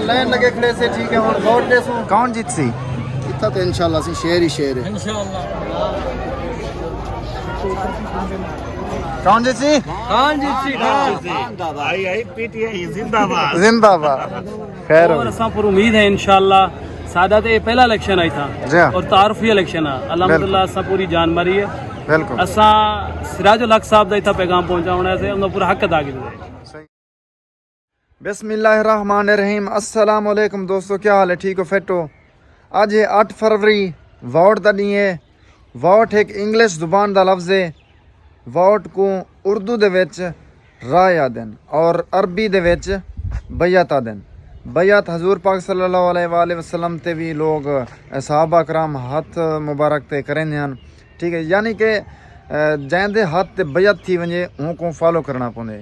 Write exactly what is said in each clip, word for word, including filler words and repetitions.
Line لگے کھڑے سے، ٹھیک ہے، ہن ووٹ ݙیسوں۔ کون جیت سی؟ اتھا تے انشاءاللہ سی شیر ہی شیر ہے۔ کون جیت سی؟ خان جیت سی، خان۔ آئی آئی پی ٹی آئی زندہ باد۔ زندہ باد۔ خیر ہو۔ اور اساں پر امید ہے انشاءاللہ، ساڈا تے اے پہلا الیکشن آئی تھا۔ جی ہاں۔ اور تعارفی الیکشن ہے، الحمدللہ۔ بالکل۔ اساں پوری جان ماری ہے۔ بالکل۔ اساں سراج الحق صاحب دا اتھا پیغام پہنچاوݨا ہے، انہاں پورا حق ادا کیتا ہے۔ صحیح۔ بسم اللہ الرحمن الرحیم۔ السلام علیکم دوستو، کیا حال ہے؟ ٹھیک ہو، فٹ ہو؟ اڄ ہے اٹھ فروری، ووٹ دا ݙینہہ ہے۔ ووٹ ہک انگلش زبان دا لفظ ہے۔ ووٹ کوں اردو دے وچ رائے آہدن اور عربی دے وچ بیعت آہدن۔ بیعت حضور پاک صلی اللہ علیہ وآلہ وسلم تے وی لوگ، صحابہ کرام ہتھ مبارک تے کریندے ہن۔ ٹھیک ہے، یعنی کہ، اے، جیندے ہتھ تے بیعت تھی ونڄے، اونکوں فالو کرݨا پوندے،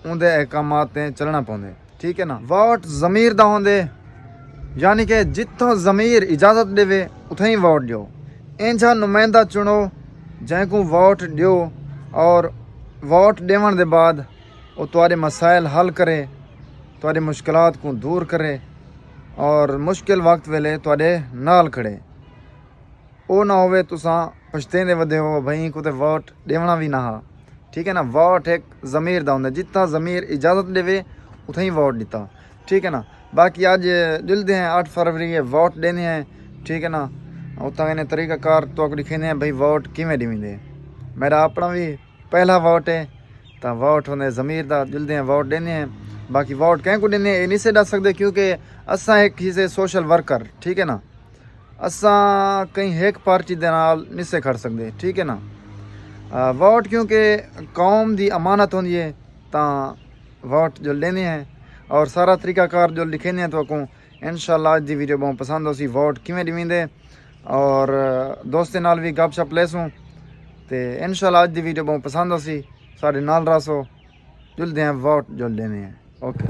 اوندے احکامات تے چلݨا پوندے۔ ٹھیک ہے نا، ووٹ ضمیر دا ہوندے، یعنی کہ جتھاں ضمیر اجازت ݙیوے، اتھائیں ووٹ ݙیو۔ اینجھا نمائندہ چݨو، جینکوں ووٹ ݙیو، اور ووٹ ݙیوݨ دے بعد او تہاݙے مسائل حل کرے، تہاݙے مشکلات کوں دور کرے، اور مشکل وقت ویلے تہاݙے نال کھڑے۔ او نہ ہووے تساں پچھتیندے ودے ہو، بھئی اینکوں تے ووٹ ݙیوݨا وی نہ ہا۔ ٹھیک ہے نا، ووٹ ہک ضمیر دا ہوندا، جتھاں ضمیر اجازت ݙیوے، اتھائیں ووٹ ݙتا۔ ٹھیک ہے نا، باقی اڄ ڄلدے ہیں، اٹھ فروری ہے، ووٹ ݙیندے ہیں۔ ٹھیک ہے نا، اتھاں ویندے طریقہ کار تہاکوں ݙکھیندے ہیں، بھئی ووٹ کیویں ݙیویندے۔ میݙا اپݨا وی پہلا ووٹ ہے، تاں ووٹ ہوندے ضمیر دا، ڄلدے ہیں ووٹ ݙیندے ہیں۔ باقی ووٹ کہیں کوں ݙیندے ہیں، اے نہیں سے ݙس سڳدے، کیونکہ اساں ہک ہیسے سوشل ورکر، ٹھیک ہے نا، اساں کہیں ہک پارٹی دے نال نہیں سے کھڑ سڳدے، ٹھیک ہے نا۔ آ، ووٹ کیونکہ قوم دی امانت ہوندی ہے، تاں ووٹ ڄل ݙیندے ہیں اور سارا طریقہ کار ڄل ݙکھیندے ہیں تہاکوں۔ انشاءاللہ اڄ دی ویڈیو ٻہوں پسند ہوسی، ووٹ کیویں ݙیویندے، اور دوستیں نال وی گپ شپ لیسوں۔ تے انشاءاللہ اڄ دی ویڈیو ٻہوں پسند ہوسی، ساݙے نال رہسو۔ ڄلدے ہیں، ووٹ ڄل ݙیندے ہیں۔ اوکے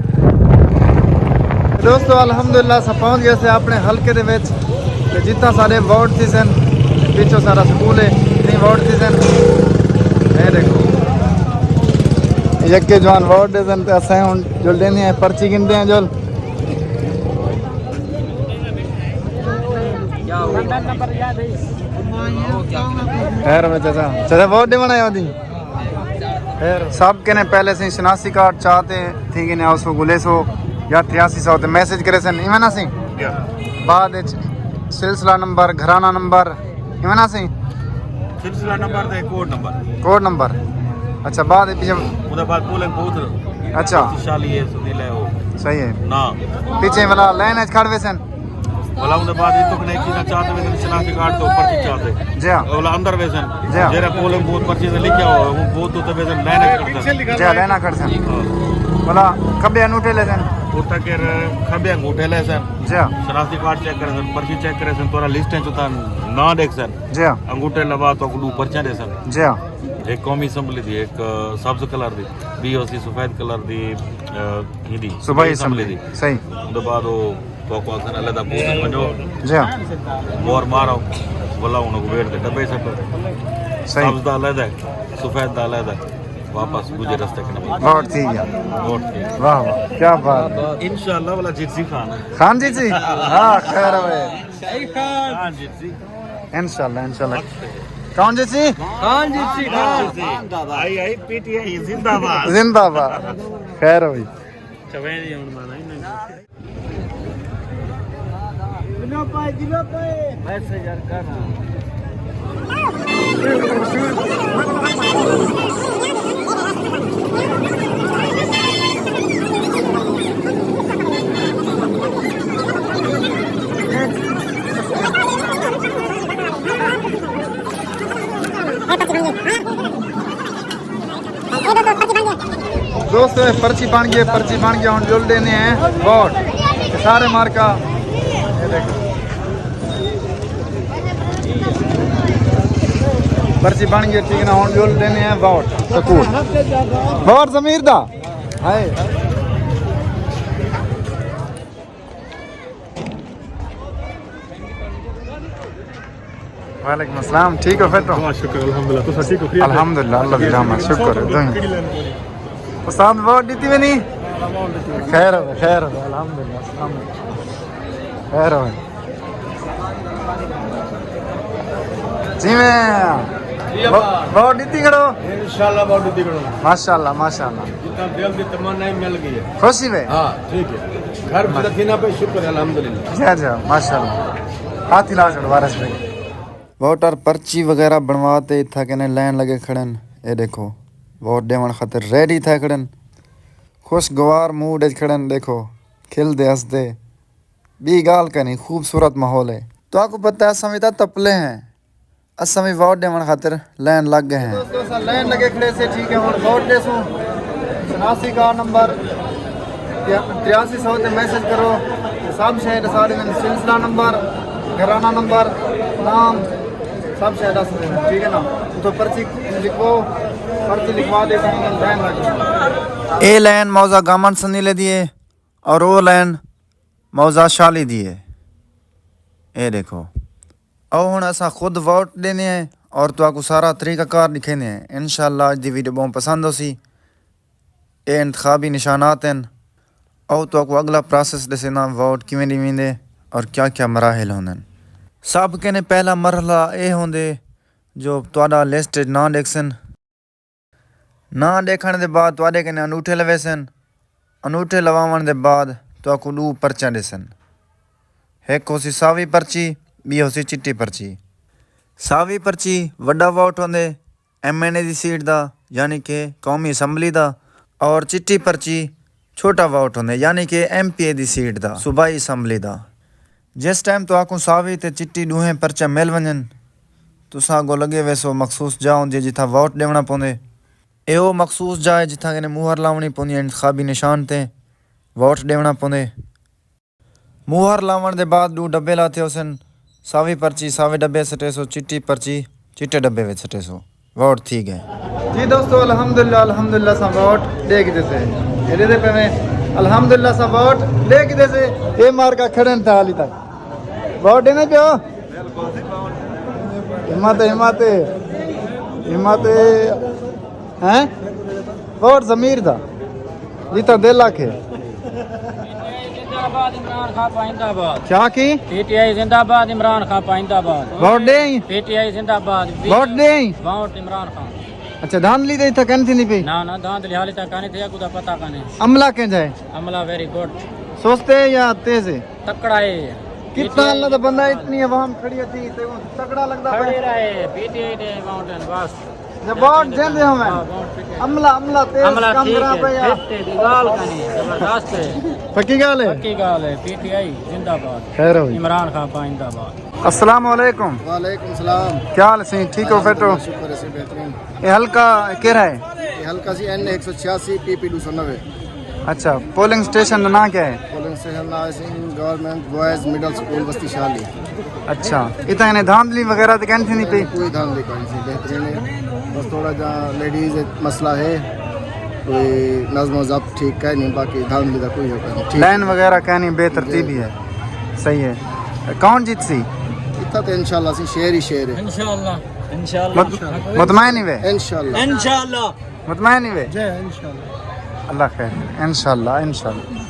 دوستو، الحمدللہ اساں پہنچ ڳئے سے اپݨے حلقے دے وچ، تے جتھاں ساݙے ووٹ تھیسن، پچھوں سارا سکول ہے، اتھیں ووٹ تھیسن۔ اے ݙیکھو، یکے جوان ووٹ ݙیسن تے اساں ہݨ ڄل ݙیندے ہیں، پرچی گھندے ہیں ڄل۔ خیر میں چچا، چچا ووٹ ݙیوݨ آئے ہو جی؟ خیر۔ سب کنے پہلے سئیں شناسی کارڈ چا تے تھی کنے آؤ سو ڳولے سو یا تریاسی سو تے میسج کرے سن، ایویں نا سئیں؟ یا۔ بعد وچ سلسلہ نمبر، گھرانہ نمبر، ایویں نا سئیں؟ سلسلہ نمبر تے کوڈ نمبر۔ Code number. اچھا، بعد وچ پیچھے اودے بعد پولنگ بوتھ۔ اچھا۔ شالی ہے، سنیل ہے وہ۔ صحیح ہے۔ نا۔ پیچھے والا لائن وچ کھڑ ویسن۔ بھلا اوندے بعد اتوں کنے چیزاں چاہتے ویسن، شناختی کارڈ تے پرچی چاہتے۔ جی ہاں۔ اولا اندر ویسن۔ جی ہاں۔ جیڑھا پولنگ بوتھ پرچی تے لکھیا ہویا، اوں بوتھ تے ویسن، لائن اچ کھڑسن۔ جی ہاں، لائن اچ کھڑسن۔ ہاں۔ بھلا کھبے انگوٹھے لیسن۔ اتھاں کر کھبے انگوٹھے لیسن۔ جی ہاں۔ شناختی کارڈ چیک کریسن، پرچی چیک کریسن، تہاݙا لسٹ اچ اتھاں ناں ݙیکھسن۔ جی ہاں۔ انگوٹھے لوا تہاکوں ݙو پرچیاں ݙیسن۔ جی ہاں۔ ہک قومی اسمبلی دی، ہک، آ، سبز کلر دی، ٻئی ہوسی سفید کلر دی، آ، ہیندی، صوبائی صوبائی اسمبلی اسمبلی۔ صحیح۔ اوندے بعد او تہاکوں آکھسن علیحدہ بوتھ اچ ونڄو۔ جی ہاں۔ مور مارو، ولا انہاں کوں ویٹ تے ڈبے سٹو۔ صحیح۔ سبز دا علیحدہ ہے، سفید دا علیحدہ ہے۔ واپس ݙوجھے رستے کنے ونڄو۔ ووٹ تھی ڳیا۔ ووٹ تھی ڳیا۔ واہ واہ، کیا بات ہے۔ انشاءاللہ ولا جیتسی خان۔ خان جیتسی؟ ہاں، خیر ہوئے۔ خان جیتسی۔ انشاءاللہ، انشاءاللہ۔ کون جیتسی؟ خان جیتسی، خان۔ آئی آئی پی ٹی آئی زندہ باد۔ زندہ باد۔ خیر ہوئی۔ چویں دی ہݨ مانا ہی نہیں۔ دلوں پائے، دلوں پائے۔ ویسے یار کر۔ دوستو، اے پرچی بݨ ڳئی، پرچی بݨ ڳئی، ہݨ ڄل ݙیندے ہیں ووٹ۔ سارے مارکا، اے ݙیکھو۔ پرچی بݨ ڳئی، ٹھیک ہے نا، ہݨ ڄل ݙیندے ہیں ووٹ۔ سکول۔ ووٹ ضمیر دا۔ ہائے۔ وعلیکم السلام، ٹھیک ہو، فٹ ہو؟ ہاں، شکر، الحمدللہ۔ تساں ٹھیک ہو؟ خیریت ہے؟ الحمدللہ، اللہ دی رحمت، شکر ہے۔ کیڑھی لائن؟ استاد، ووٹ ݙتی وی نہیں؟ خیر ہوے، خیر ہوے، الحمدللہ، السلام علیکم۔ خیر ہوے۔ جی میں ووٹ ݙتی کھڑو؟ انشاءاللہ ووٹ ݙتی کھڑو۔ ماشاءاللہ، ماشاءاللہ۔ جتنا دل دی تمنا ہے، مل گئی ہے۔ خوشی وے؟ ہاں، ٹھیک ہے۔ گھر پہ تھی نہ پہ، شکر ہے، الحمدللہ۔ جی، جی، ماشاءاللہ۔ ہاتھ ہلا چھوڑ وارث بھائی۔ ووٹر پرچی وغیرہ بݨوا تے اتھاں کنے لائن لڳے کھڑن۔ اے ݙیکھو، ووٹ ݙیوݨ خاطر ریڈی تھئے کھڑن۔ خوشگوار موڈ اچ کھڑن، ݙیکھو، کھلدے ہسدے۔ ٻی ڳالھ کائنی، خوبصورت ماحول ہے۔ تہاکوں پتہ ہے اساں وی تاں تپلے ہیں، اساں وی ووٹ ݙیوݨ خاطر لائن لڳ ڳئے ہیں۔ دوستو، اساں لائن لڳے کھڑے سے، ٹھیک ہے، ہݨ ووٹ ݙیسوں۔ شناختی کارڈ نمبر تریاسی سو تے میسج کرو، سب شے ݙسا ݙیندن، سلسلہ نمبر، گھرانہ نمبر، نام، سب شے ݙس ݙیندن، ٹھیک ہے نا؟ اتھوں پرچی لکھواؤ، پرچی لکھوا تے اساں لائن لڳ ڳئے۔ اے لائن موضع گامن سنیلے دی ہے اور او لائن موضع شالی دی ہے۔ اے ݙیکھو، او ہݨ اساں خود ووٹ ݙیندے ہیں اور تہاکوں سارا طریقہ کار ݙکھیندے ہیں۔ انشاءاللہ اڄ دی ویڈیو ٻہوں پسند ہوسی۔ اے انتخابی نشانات ہن۔ او تہاکوں اڳلا پراسس ݙسینداں، ووٹ کیویں ݙیویندے اور کیا کیا مراحل ہوندن۔ سب کنے پہلا مرحلہ اے ہوندے جو تہاݙا لسٹ اچ ناں ݙیکھسن۔ ناں ݙیکھݨ دے بعد تہاݙے کنے انوٹھے لویسن۔ انوٹھے لواوݨ دے بعد تہاکوں ݙو پرچیاں ݙیسن۔ ہک ہوسی ساوی پرچی، ٻی ہوسی چٹی پرچی۔ ساوی پرچی وݙا ووٹ ہوندے ایم این اے دی سیٹ دا، یعنی کہ قومی اسمبلی دا، اور چٹی پرچی چھوٹا ووٹ ہوندے، یعنی کہ ایم پی اے دی سیٹ دا، صوبائی اسمبلی دا۔ جس ٹائم تہاکوں ساوی تے چٹی ݙوہیں پرچہ مل ونڄن، تساں اڳوں لڳے ویسو مخصوص جاہ ہوندی ہے جتھاں ووٹ ݙیوݨا پوندے۔ اے او مخصوص جاہ ہے جتھاں کنے مہر لاوݨی پوندی ہے انتخابی نشان تے ووٹ ݙیوݨا پوندے۔ مہر لاوݨ دے بعد ݙو ڈبے لاتے ہوسن، ساوی پرچی ساوے ڈبے سٹیسو، چٹی پرچی چٹے ڈبے وچ سٹیسو۔ ووٹ تھی ڳئے۔ جی دوستو، الحمدللہ، الحمدللہ ساں ووٹ ݙے گھدے سے۔ اے ݙیندے پئے ویں، الحمدللہ ساں ووٹ ݙے گھدے سے۔ اے مارکا کھڑن تھا حالی تک۔ ووٹ ݙیندے پیو؟ ہمت، ہمت، ہمت۔ ہیں؟ ووٹ ضمیر دا۔ جتھاں دل آکھے۔ زندہ باد عمران خان پائندہ باد۔ کیا کی؟ پی ٹی آئی زندہ باد عمران خان پائندہ باد۔ ووٹ ݙے آئیں؟ پی ٹی آئی زندہ باد۔ ووٹ ݙے آئیں؟ ووٹ عمران خان۔ اچھا، دھاندلی تے اتھاں کائنی تھیندی پئی؟ نہ، نہ، دھاندلی حالی تک کائنی تھی، اڳوں دا پتہ کائنی۔ عملہ کینجھا ہے؟ عملہ ویری گڈ۔ سستے یا تیز ہے؟ تکڑا ہے۔ کتنا اللہ دا بندہ، اتنی عوام کھڑی تھی تے تکڑا لڳدا پیا۔ کھڑے رہے، پی ٹی آئی دے ووٹ ہن بس۔ جے ووٹ ݙیندے ہوون۔ ہاں، ووٹ پی ٹی آئی۔ عملہ، عملہ تیز عملہ کم ٹھیک کرا ہے، پیا۔ فٹ ہے، ڳالھ کائنی، زبردست ہے۔ پکی ڳالھ ہے؟ پکی ڳالھ ہے، پی ٹی آئی زندہ باد۔ خیر ہوئی۔ عمران خان پائندہ باد۔ السلام علیکم۔ وعلیکم السلام۔ کیا حال ہے سئیں؟ ٹھیک ہو، فٹ ہو؟ الحمدللہ، شکر ہے سئیں، بہترین۔ اے حلقہ کیڑھا ہے؟ اے حلقہ سی این ہک سو چھیاسی، پی پی ݙو سو نوے۔ اچھا، پولنگ سٹیشن دا ناں کیا ہے؟ پولنگ سٹیشن ناں ہے سئیں گورنمنٹ بوائز مڈل سکول وستی شالی۔ اچھا، اتھاں کنے دھاندلی وغیرہ تے کائنی تھیندی پئی؟ کوئی دھاندلی کائنی سی، بہترین ہے۔ بس تھوڑا جا لیڈیز مسئلہ ہے، کوئی نظم و ضبط ٹھیک کائنی، باقی دھاندلی دا کوئی ہو کائنی، ٹھیک۔ لائن وغیرہ کائنی، بے ترتیبی ہے۔ صحیح ہے۔ کون جیتسی؟ اتھاں تے انشاءاللہ سی شیر ہی شیر ہے۔ انشاءاللہ، انشاءاللہ۔ مط-، مطمئن ہی وے؟ انشاءاللہ۔ انشاءاللہ۔ مطمئن ہی وے؟ جی، انشاءاللہ۔ اللہ خیر۔ انشاءاللہ، انشاءاللہ۔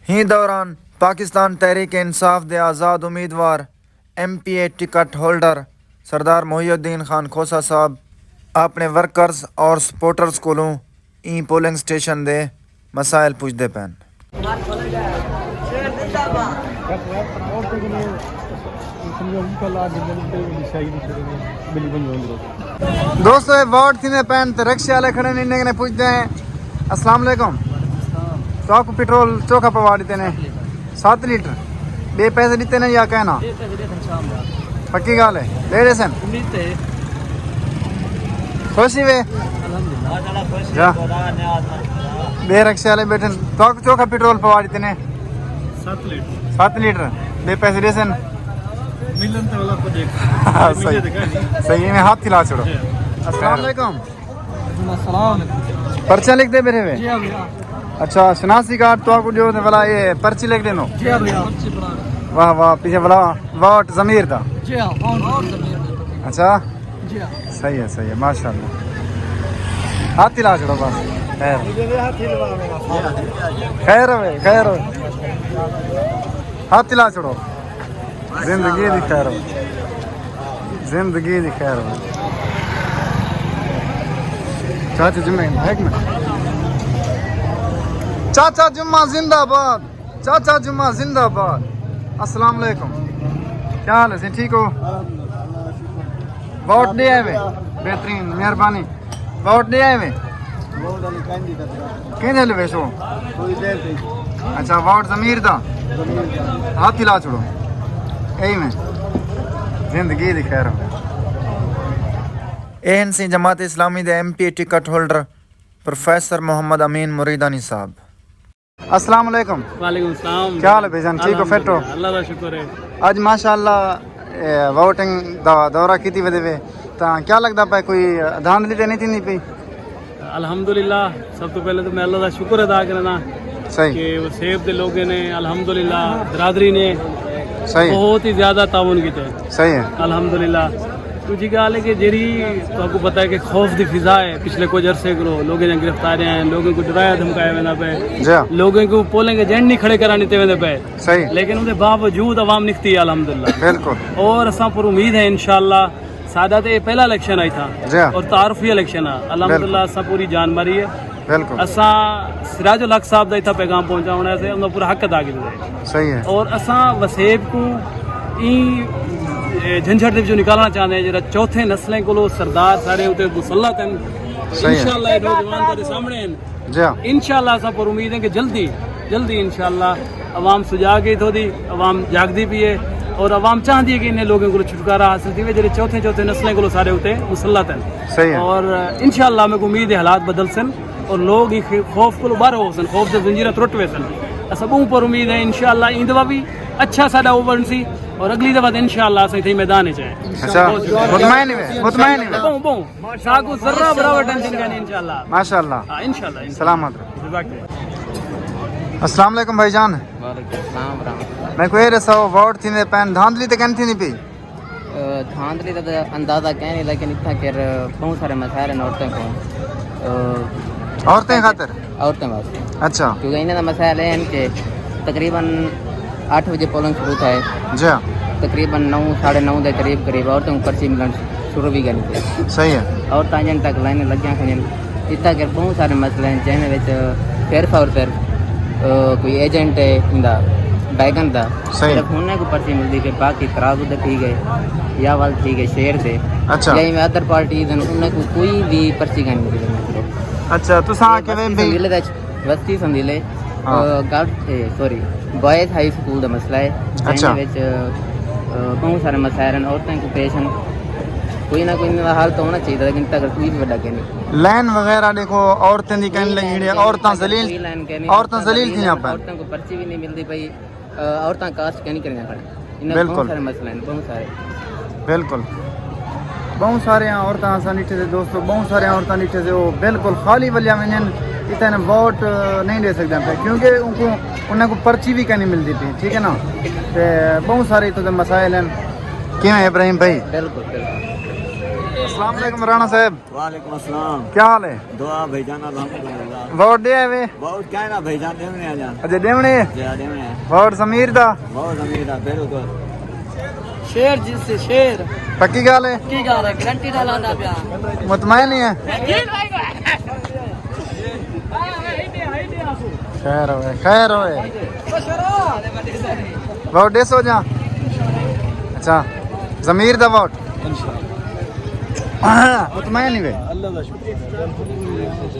ہی دوران پاکستان تحریک انصاف دے آزاد امیدوار M P A ticket holder Sardar Mohiuddin Khan Khosa صاحب اپݨے ورکرز اور سپورٹرز کولوں ایں پولنگ سٹیشن دے مسائل پچھدے پئن۔ دوستو، اے ووٹ تھیندے پئن تے رکشے والے کھڑے نے، انہیں کنے پچھدے ہیں۔ السلام علیکم۔ تہاکوں پٹرول چوکھا پوا ݙتے نے؟ ست لیٹر۔ ٻئے پیسے ݙتے نے یا کائنا؟ ٻئے پیسے ݙیسن شام دا۔ پکی ڳالھ ہے؟ ݙے ݙیسن؟ امید تے ہے۔ خوشی وے؟ الحمدللہ۔ جا۔ ٻئے رکشے والے ٻیٹھن۔ تہاکوں چوکھا پٹرول پوا ݙتے نے؟ ست لیٹر۔ ست لیٹر۔ ٻئے پیسے ݙیسن؟ ملن تے والا کو دیکھ۔ ہاں، صحیح۔ ملے تے کائنی۔ صحیح، میں ہاتھ ہلا چھوڑو۔ جی۔ السلام علیکم۔ وعلیکم السلام۔ پرچہ لکھدے بیٹھے وے؟ جی ہاں بھیا۔ اچھا، شناختی کارڈ تہاکوں ݙیو تے ولا اے پرچی لکھ ݙیندو؟ جی ہاں بھیا۔ واہ واہ، پیچھے ولا ووٹ ضمیر دا۔ جی ہاں، ووٹ ضمیر دا۔ اچھا؟ جی ہاں۔ صحیح ہے، صحیح ہے، ماشاءاللہ۔ ہاتھ ہلا چھوڑو بس۔ خیر، خیر ہوئے، خیر ہوئے۔ ہاتھ ہلا چھوڑو۔ زندگی دی خیر ہوئے۔ زندگی دی خیر ہوئے۔ چاچا جمعہ، ایک منٹ۔ چاچا جمعہ زندہ باد۔ چاچا جمعہ زندہ باد۔ السلام علیکم، کیا حال ہے سائیں؟ ٹھیک ہو؟ ووٹ ݙے آئے وے؟ بہترین، مہربانی۔ ووٹ ݙے آئے وے؟ کہیں دے ویسو؟ اچھا، ووٹ ضمیر دا؟ ہاتھ ہلا چھوڑو۔ اے میں زندگی دی خیر ہو۔ اے ہن سی جماعت اسلامی دے M P ticket holder professor Muhammad Amin Muridani صاحب۔ السلام علیکم۔ وعلیکم السلام۔ کیا حال ہے بھائی جان؟ ٹھیک ہو، فٹ ہو؟ الحمدللہ، اللہ دا شکر ہے۔ اڄ ماشاءاللہ، اے، ووٹنگ دا دورہ کیتی ودے وے، تاں کیا لڳدا پئے، کوئی دھاندلی تے نہیں تھیندی پئی؟ الحمدللہ، سب توں پہلے تاں میں اللہ دا شکر ادا کرنا صحیح۔ کہ وسیب دے لوگوں نے، الحمدللہ، برادری نے صحیح۔ بہت ہی زیادہ تعاون کیتا ہے۔ صحیح ہے۔ الحمدللہ۔ ݙوجھی ڳالھ ہے کہ جیڑھی تہاکوں پتہ ہے کہ خوف دی فضا ہے، پچھلے کچھ عرصے کولوں لوگوں دیاں گرفتاریاں ہیں، لوگوں کوں ڈرایا دھمکایا ویندا پئے، جی ہاں۔ لوگوں کوں پولنگ ایجنٹ نہیں کھڑے کرݨ ݙتے ویندے پئے۔ صحیح۔ لیکن اوں دے باوجود عوام نکتی ہے، الحمدللہ۔ بالکل۔ اور اساں پر امید ہے انشاءاللہ، ساݙا تے اے پہلا الیکشن آئی تھا جی ہاں۔ اور تعارفی الیکشن ہے، الحمدللہ بالکل۔ اساں پوری جان ماری ہے۔ بالکل۔ اساں سراج الحق صاحب دا اتھاں پیغام پہنچاوݨا ہے، انہاں پورا حق ادا کیتا ہے۔ صحیح ہے۔ اور اساں وسیب کوں ایں، اے، جھنجھٹ دے وچوں نکالݨا چاہندے ہیں، جیڑھا چوتھے نسلیں کولوں سردار ساݙے اتے مسلط ہیں۔ صحیح ہے۔ انشاءاللہ اے نوجوان تہاݙے سامݨے ہیں۔ جی ہاں۔ انشاءاللہ اساں پر امید ہیں کہ جلدی، جلدی انشاءاللہ عوام سجاڳ ہے اتھوں دی، عوام جاڳدی پئی ہے اور عوام چاہندی ہے کہ انہیں لوگوں کولوں چھٹکارا حاصل تھیوے، جیڑھے چوتھے، چوتھے نسلیں کولوں ساݙے اتے مسلط ہیں۔ صحیح ہے۔ اور انشاءاللہ میکوں امید ہے حالات بدلسن۔ اور لوگ ہی خ-، خوف کولوں ٻاہر ہوسن، خوف دی زنجیراں ترٹ ویسن۔ اساں ٻہوں پر امید ہے انشاءاللہ ایں دفعہ وی اچھا ساݙا اوور سی اور اڳلی دفعہ تے انشاءاللہ اساں اتھے میدان وچ ہیں۔ اچھا، مطمئن ہی ہے، مطمئن ہی ہے۔ ٻہوں، ٻہوں۔ ساکوں ذرہ برابر ٹینشن کائنی انشاءاللہ۔ ماشاءاللہ۔ ہاں، انشاءاللہ، انشاءاللہ۔ سلامت رہو۔ جزاک اللہ۔ السلام علیکم بھائی جان۔ وعلیکم السلام ورحمۃ اللہ۔ میکوں اے ݙسو، ووٹ تھیندے پئن، دھاندلی تے کائنی تھیندی پئی؟ اے، دھاندلی دا تاں اندازہ کائنی، لیکن اتھاں کر بہت سارے مسائل ہیں عورتیں کوں۔ اے، عورتیں خاطر؟ عورتیں واسطے۔ اچھا۔ کیونکہ انہاں دا مسائل اے ہیں کہ تقریباً اٹھ بجے پولنگ شروع تھئے۔ جی ہاں۔ تقریباً نو، ساڑھے نو دے قریب، قریب عورتیں کوں پرچی ملݨ شروع وی ڳئی۔ صحیح ہے۔ عورتاں جن تک لائنیں لڳیاں کھڑیاں۔ اتھاں کر بہت سارے مسئلے ہیں، جن وچ صرف اور صرف، اے، کوئی ایجنٹ ہے، ایندا بیگن دا۔ صحیح۔ صرف انہیں کوں پرچی ملدی کہ باقی ترازو دے تھی ڳئے، یا ول تھی ڳئے شیر دے۔ اچھا۔ یا ایویں ادر پارٹیز ہیں، انہیں کوں کوئی وی پرچی کائنی ملدی۔ اچھا، تساں آکھے وے وستی بھئی سندیلے دا وستی سندیلے، ہاں۔ اے، گرل، اے، سوری، بوائز ہائی سکول دا مسئلہ ہے، جنہاں اچھا۔ وچ، اے، بہت سارے مسائل ہیں، عورتیں کوں پیش ہیں۔ کوئی نہ کوئی انہاں دا حل تو ہونا چاہیے، لیکن اتھاں کر کوئی وی وݙا کائنی۔ لائن وغیرہ ݙیکھو، عورتیں دی کائنی لڳی کھڑی ہے، عورتاں ذلیل، کوئی لائن کائنی۔ عورتاں ذلیل تھیاں پئن۔ عورتیں کوں پرچی وی نہیں ملدی پئی، اے، عورتاں کاسٹ کائنی کریندیاں کھڑیاں۔ انہاں بالکل۔ بہت سارے مسئلے ہیں، بہت سارے۔ بالکل۔ بہت سارے عورتاں اساں ݙٹھے سے دوستو، بہت سارے عورتاں ݙٹھے سے، او بالکل خالی ولیاں ونڄن، اتھاں ووٹ نہیں ݙے سڳدے پئے، کیونکہ اونکوں، انہاں کوں پرچی وی کائنی ملدی پئی، ٹھیک ہے نا؟ تے بہت سارے اتھوں دے مسائل ہیں۔ کیویں ابراہیم بھائی؟ بالکل، بالکل۔ السلام علیکم رانا صاحب۔ وعلیکم السلام۔ کیا حال ہے؟ دعا بھائی جان، الحمدللہ۔ ووٹ ݙے آئے وے؟ ووٹ کائنا بھائی جان، ݙیوݨے آ جان۔ اڄ ݙیوݨے؟ جی ہاں، ݙیوݨے آ۔ ووٹ ضمیر دا؟ ووٹ ضمیر دا، بالکل۔ شیر جس سے شیر۔ پکی ڳالھ ہے؟ پکی ڳالھ ہے، گارنٹی نال آندا پیا۔ مطمئن ہی ہے؟ خیر ہوئے، خیر ہوئے۔ ووٹ ݙیسو جا؟ اچھا، ضمیر دا ووٹ؟ مطمئن ہی وے؟ اللہ دا شکر۔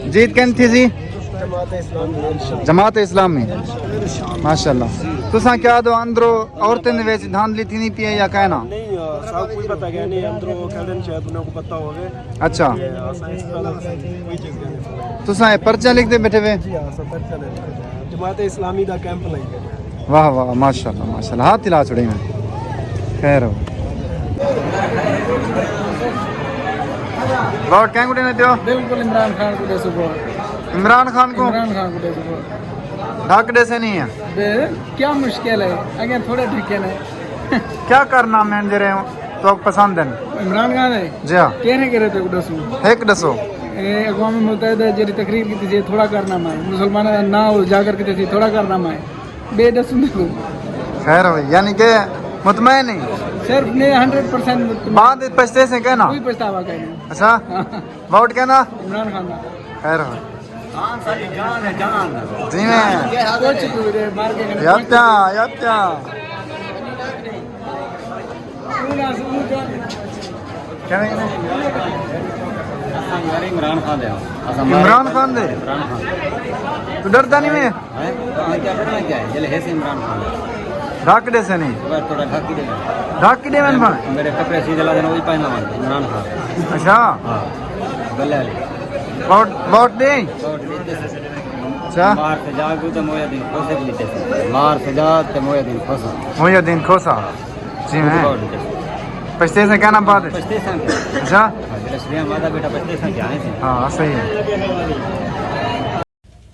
جیت کن تھی سی؟ جماعت اسلامی۔ جماعت اسلامی۔ ماشاءاللہ۔ تساں کیا دو اندرو عورتیں دے وچ دھاندلی تھیندی پئی ہے یا کائنا؟ نہیں، آ، سب کوئی پتہ کائنی، اندروں کھڑے نے، شاید انہاں کوں پتہ ہووے۔ اچھا۔ تے اساں اس طرح کوئی چیز کائنی۔ تساں اے پرچہ لکھدے بیٹھے وے؟ جی ہاں، اساں پرچہ لکھدے۔ جماعت اسلامی دا کیمپ لائی بیٹھے۔ واہ واہ، ماشاءاللہ، ماشاءاللہ۔ ہاتھ ہلا چھوڑے میں۔ خیر ہو۔ ووٹ کہیں کوں ݙیندے پیو؟ بالکل عمران خان کوں ݙیسوں ووٹ۔ عمران خان کوں؟ عمران خان کوں ݙیسوں ووٹ۔ ڈھک ݙیسے نہیں ہے؟ بے، کیا مشکل ہے؟ اڳے تھوڑے ڈھکے نے۔ کیا کارنامے ہیں جیڑھے تہاکوں پسند ہیں؟ عمران خان ہے؟ جی ہاں۔ کیڑھے کیڑھے تیکوں ݙسوں؟ ہک ݙسو۔ اقوام متحدہ جڑی تقریر کی تھی، تھوڑا کارنامہ ہے، مسلمانوں کا نہ اجاگر کی تھی، تھوڑا کارنامہ ہے۔ بے دس کو۔ خیر ہوئی، یعنی کہ مطمئن نہیں؟ صرف نے ہنڈریڈ پرسینٹ۔ بعد پچھتے سے کہنا؟ کوئی پچھتاوا کہیں نہیں۔ اچھا، ووٹ کہنا؟ عمران خان کا۔ خیر ہوئی۔ خان ساری جان ہے، جان۔ جی میں۔ کچھ بھی رہے، مار کے یاد کیا، یاد کیا؟ عمران خان دے۔ عمران خان دے؟ عمران خان۔ تو ڈردا نہیں میں؟ ہیں؟ تو ہاں، کیا کرنا کیا ہے؟ جلے ہے سے عمران خان۔ ڈھک دے سے نہیں؟ بس تھوڑا ڈھک ہی دینا۔ ڈھک کے دے میں بھائی۔ میرے کپڑے سیدھے لا دینا، وہی پہنا ہوا عمران خان۔ اچھا، ہاں۔ بلے علی۔ ووٹ، ووٹ دے؟ ووٹ دیتے سے۔ اچھا، مار سے جا گو تو مویا دین خوش دیتے سے۔ مار سے جا تے مویا دین خوش۔ محی الدین کھوسا۔ جی میں۔ ووٹ دیتے سے۔ پچھتے سے کہنا بعد؟ پچھتے سان کے۔ اچھا، ہاں، جلے شریعہ مادہ بیٹا پچھتے سان کے آئے سے۔ ہاں صحیح ہے۔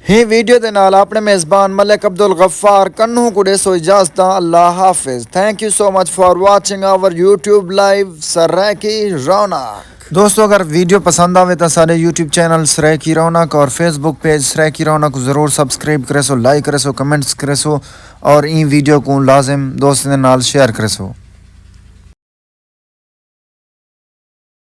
ہی ویڈیو دے نال اپنے میزبان ملک عبدالغفار کنوں کو ڈیسو اجازت۔ اللہ حافظ۔ Thank you so much for watching our YouTube live Saraiki رونق۔ دوستو، اگر ویڈیو پسند آوے تو سارے یوٹیوب چینل سرائیکی رونق اور فیس بک پیج سرائیکی رونق کو ضرور سبسکرائب کرے سو، لائک کرے سو، کمنٹس کرے سو اور این ویڈیو کو لازم دوستوں دے نال شیئر کرے سو۔